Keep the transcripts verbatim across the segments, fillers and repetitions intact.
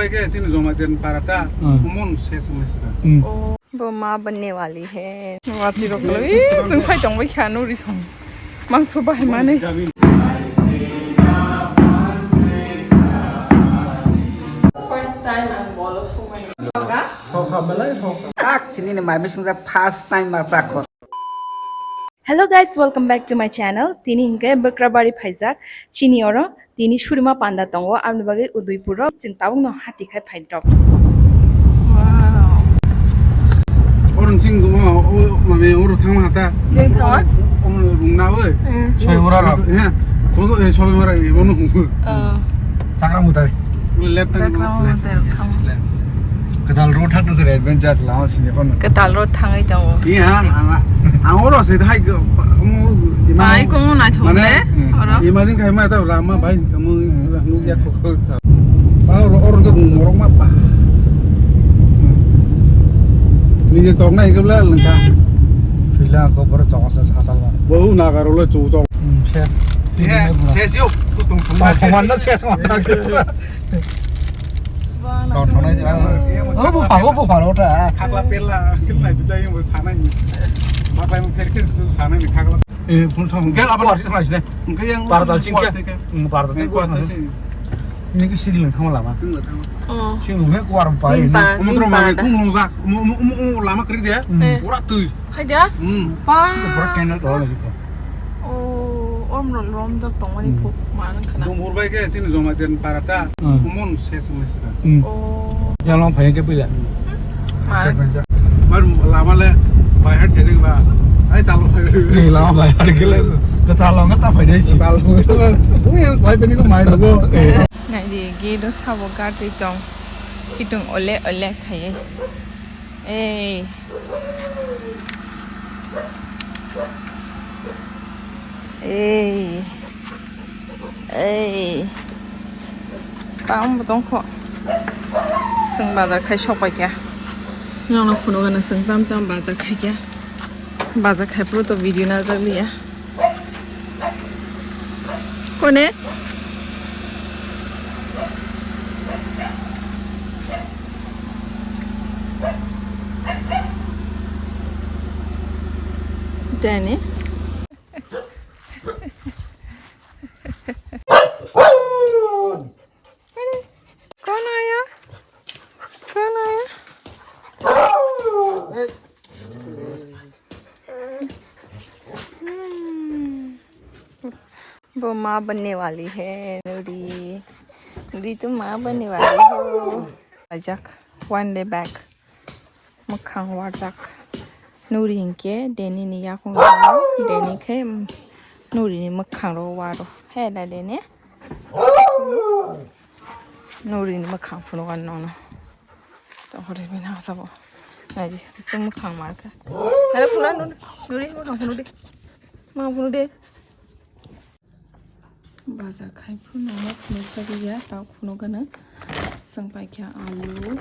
Ke chini Zomaiten parata, hmm, common ses wngwi sida. Hmm. Oh, bo ma banne wali hai. Wati rok lo, ih, chwng sai tong bai kha nuri song. Mangso bahai mani. First time ang bolo sumai. Thoka? Thoka belai thoka. Tak chini ni mai bisingja first time ma sakho. Hello guys, welcome back to my channel. Tini hinkhe Bakrabari phaijak chini oro. Tini surima panda tongo, aboni bagwi Udaipur rok chwng tabukno hati khai phairok. Wow. Oro chwng dumo, o mame oro thangma hata. Dei thawar? Omo rungna oi. Hmm. Soimura rok. He, tongo, eh, Soimura, eh, bono hungkhu. Oh. Chakra mutai. Left hand. Chakra mutai thang. Kwtal road thangno sir adventure lama sini kono. Kwtal road thangwi tongo. Iya, ang, ang oro se hai ko, mo, ima-, bai ko mo na thong mane, de, oro. Imagine kai ma ta lama bai ko mo, mo ya ko ko sa. Pa oro, oro ko morok ma pa. Ni je chok nai ko la lengka. Thila ko bor chok sa sa sa. Bo na garo le chu chok. Hmm, ses. Iya, ses yo. Kustung thong. Thong thong na ses ma. Tong thongnai jaga. Oh, bupha, oh, bupha, ota. Khakla pela, kilnai bijai mo sanai ni. Bapai mo pher khe sanai ni khakla. Eh, phone thang. Gel abar lasi thang lasi ne. Hwnkhe yang parda sing khe. Hmm, parda sing kuat kuat sing. Ni ke siri lang thang lama. Oh. Sing lu he kuar pa. Umutro ma thung long jak. Mo, mo, mo, mo lama kri de. Hmm. Eh. Ora tui. Hai dia? Hmm. Pa. Ora candle to lagi to. Oh, om rom rom jak tongmani. Hmm. Phuk manang khana. Dumbur bai khe chini Zomaiten parata. Hmm. Common ses wngwi sida. Hmm. Oh. Yang long phai khe puila. Mar. Mar lama le bai hat khe ba. Ai chalo phai. Ni lama bai hat khe le. Kwtal long ta phai dai si. Kwtal long. Ui, bai bini ko mai dugo. Eh. Nai di gate o sabo gate tong. Kitung ole ole khai. Ei. Ei. Ei. Tamo bo tongkho. Chwng bazar khai sok pai kha. Nokno phunukgano chwng tam tam bazar khai kha. Bazar khai phuru to video najak liya. Kone? Dani. Kono ya? Kono ya? Hmm. Bo ma banne wali hai, nuri. Nuri tu ma banne wali ho. Ajak, one day back. Mwkhang warjak. Nuri hinkhe Deni ni yakung tongo. Deni khe, mm, Nuri ni mwkhang ro waro. He da Deni? Nuri ni mwkhang phunukgo nono. Tongkhor bini ha sabo. Naidi, bisi mwkhang markha. Nari phunukgo Nuri, Nuri mwkhang phunukdi. Mwkhang phunukdi. Bazar khai phuru nangma phunukjagwi ya, tok phunukgano. Chwng paikha alu,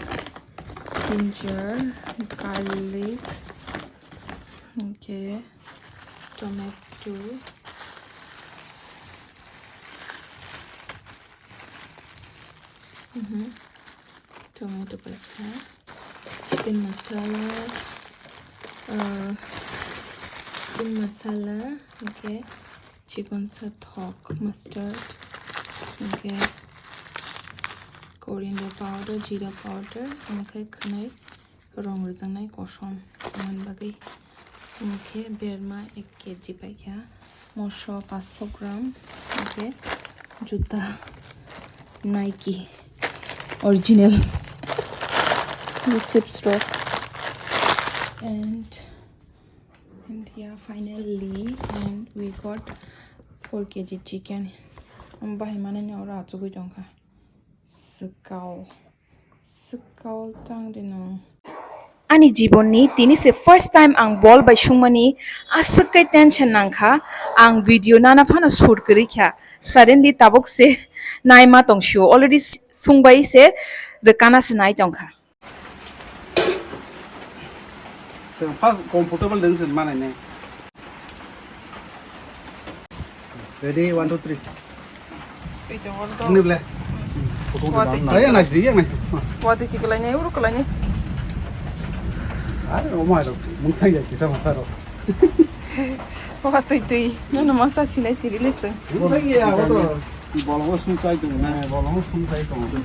ginger, garlic, hinkhe tomato. Mhm. Tomato paikha, chicken masala, ah, chicken masala, hinkhe chikonsa thok, mustard, hinkhe coriander powder, jeera powder, hinkhe khwnai rong rwjaknai kosom, aboni bagwi hinkhe berma ek kg paikha. Moso paanch sho gram, hinkhe juta Nike original, the chips rok, and, and yeah, finally, and we got four K G chicken. Bahai manani oro achugwi tongkha. Swkao. Swkao tang de no. Ani jibonni tini se first time ang bol bai sungmani, aswk khe tension nangkha, ang video nana phano shoot kwrwi kha, suddenly tabuk se naima tongsio, already s-, sungbai se rwkana se nai tongkha. So, first comfortable deng se manai ne. Ready, one, two, three. Twi tong oro to. Ini bele. Watwi twi. Ayo, nasi, iya, nasi. Watwi twi kwlainai, uro kwlainai. Ayo, omai rok, mungsang ya, kisa masa rok. Watwi twi, nono masa sinai tiri lese. Mungsang ya, wato. Bolongo sum chai tongo na? Eh, bolongo sum chai tongo.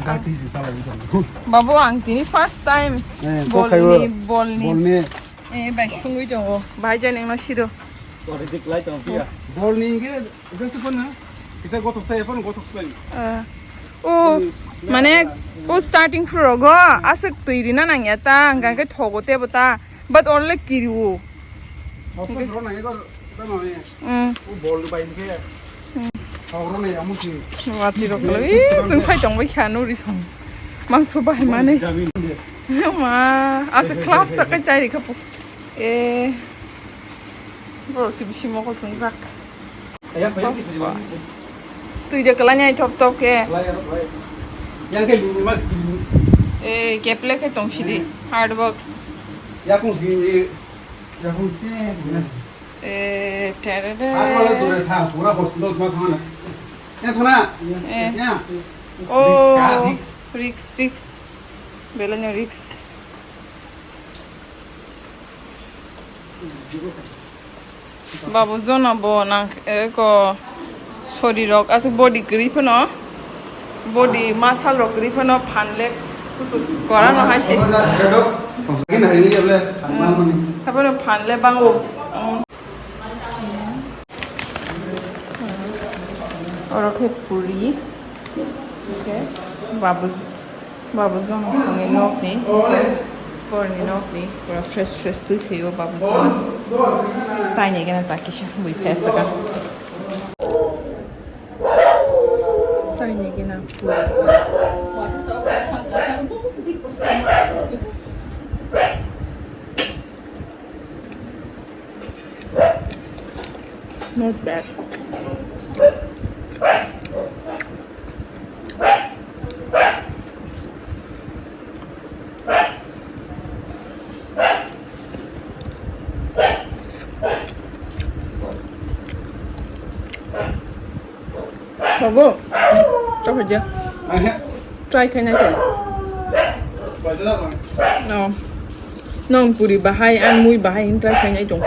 Gati ji salai tongo. Babu, ang tini first time eh, bolni, bolni. Bolni. Eh, bai sungwi tongo. Bai jani no sido. Watwi twi kwlai tongo, piya. Bolni ge Kisa se phone, kisa gothok thai phone gothok thai. Ah. O, mane, o starting floor go, aswk twi rina nangya ta, hwnkha khe thogo tebo ta, but only kiriwo. Hokhe rona ego, tamo ni. Mm. O bol bai ke. Mm. Thok rona ya musi. Watwi rok lo, ih, chwng sai tong bai kha nuri song. Mangso bai mane. Vitamin de. Ma, aswk khlap sak kai chai ri kha po. Eh. Borok si bisi mokol chwngjak. Twi de kwlainai thop thop khe. Yang khe lumi mas kiri. Eh, keple khe tong sidi. Hard work. Yakung si, yakung si. Eh, terere. Hard work dure tha, pura hot dos ma thana. Ya thana. Eh. Ya. Oh, risk, risk. Belanya risk. Babu jono bo nang eko sori rok aswk body kwrwi phano, body muscle rok kwrwi phano phan le kusuk kora no hai se. Hapono phan le bango. Oro khe puri, khe babu. Babu jong songwi nokni, borni nokni pura fresh fresh twi phaio babu jong. Saini gana ta kisa bui phai saka. Saini gana. Not bad. Babu, try khainai tong. No. Nong puri bahai, ang mui bahai hin try khainai tong.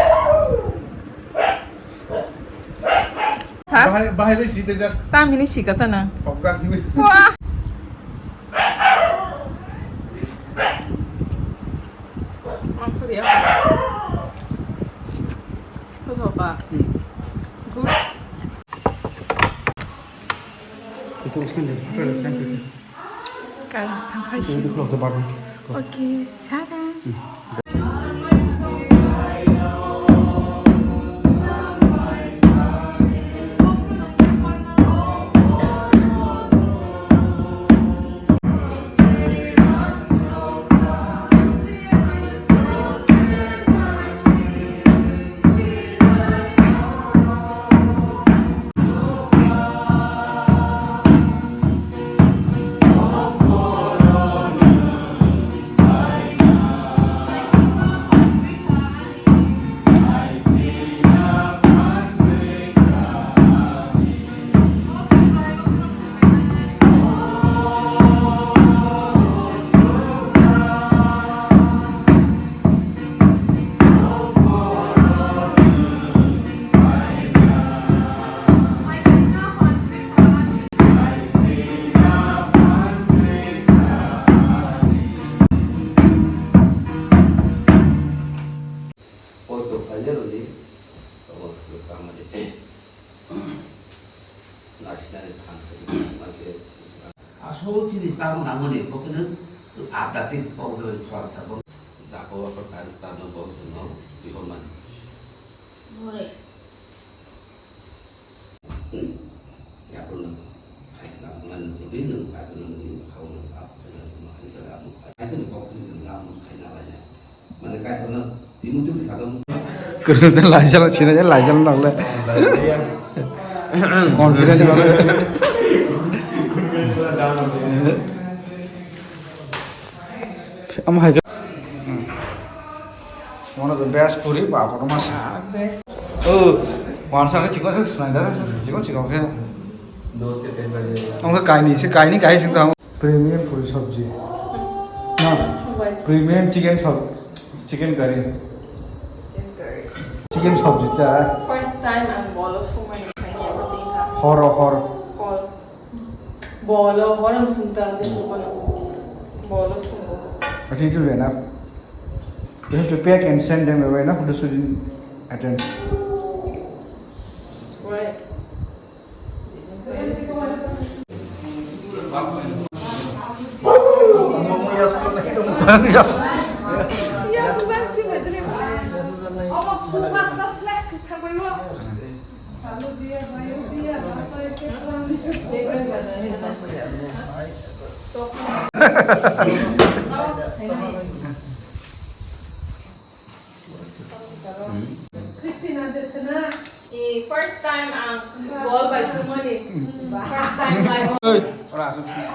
Bahai, bahai bai si bejak. Tam hini si kasa na. Pokjak hini. Wah. Mangso dia. Kau tahu apa? Good. Itu urusan dia. Apa urusan dia? Guys, thank you. Itu kalau ke baru. Okay, sarang. Poito khaina rwdi, obo samani. Nasinani phan khaidi, mankhe. Asol chini chama nangmani, bo kheno adhyatmik bo kheno chwrwngkha bo. Jaga o aphar kari tamo bo kheno twibo mani. Yapon no. Kwrwngsa laijalo sinai, laijalo nokle. Confident ni bagwi. Omo hai. One of the best puri, ba, kotorma sa. Ah, best. Oh, wansa ni chikon sa, sinai da, chikon, chikon khe. Omo kaini se kaini kai sing tong. Premium puri sabji. Na. Sabji. Premium chicken sab-, chicken curry. Chicken curry. Chicken sabji ta. First time ang bolo sumai ni khaini everything ha. Hor, hor. Hor. Bolo hor ang sungta je ko bolo. Bolo sungo. I think it will be enough. You have to pack and send them away, na? Who does not attend? Right. Christina Desena. Eh, first time ang bol bai sumani. First time live. Hey. Ora asuk sini.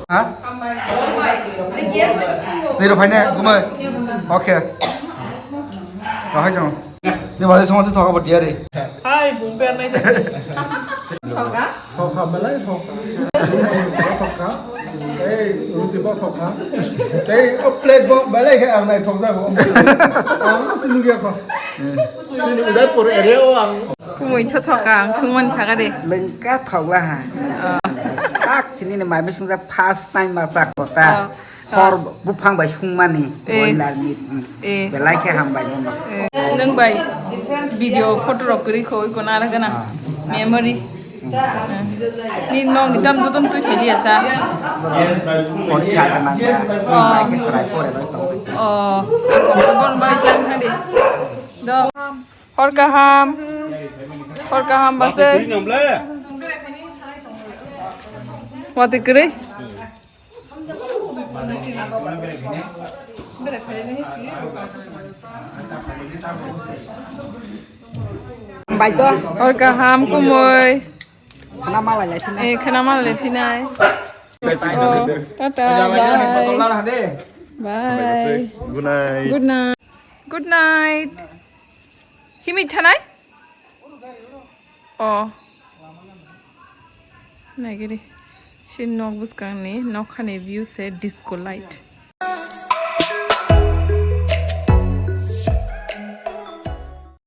Ha? Tiro phaine gumai. Okay. Bahai jong. Ni bahai song tu thoka bot diari. Hai, bung per nai. Thoka? Thoka belai thoka. Thoka. Ei, ruti bo thoka. Ei, o plate bo belai khe ang nai thokjak. Ang si lugya kho. Sini Udaipur area o ang. Kumui tho thoka ang sungmani saka de. Lengka thokla ha. Tak sini ni mai misung ja first time ma sak kota. Hor buphang bai sungmani. Eh. Boiler meat. Eh. Belai khe hambai no. Eh, nung bai video photo rok kwrwi kho iko nara gana. Memory. Ni nong ni tam joton twi pheli asa. Pori kha gana. Belai khe serai pore bai tong. Oh, ako ko bon bai tong thadi. Do. Hor kaham. Hor kaham base. Wati kwrwi. Bai to. Hor kaham kumui. Khana malai lai thinai. Eh, khana malai lai thinai. Oh, tata, bye. Bye. Good night. Good night. Good night. Himwi thanai? Oh. Naigiri. Si nok bwskangni, nokhani view se disco light.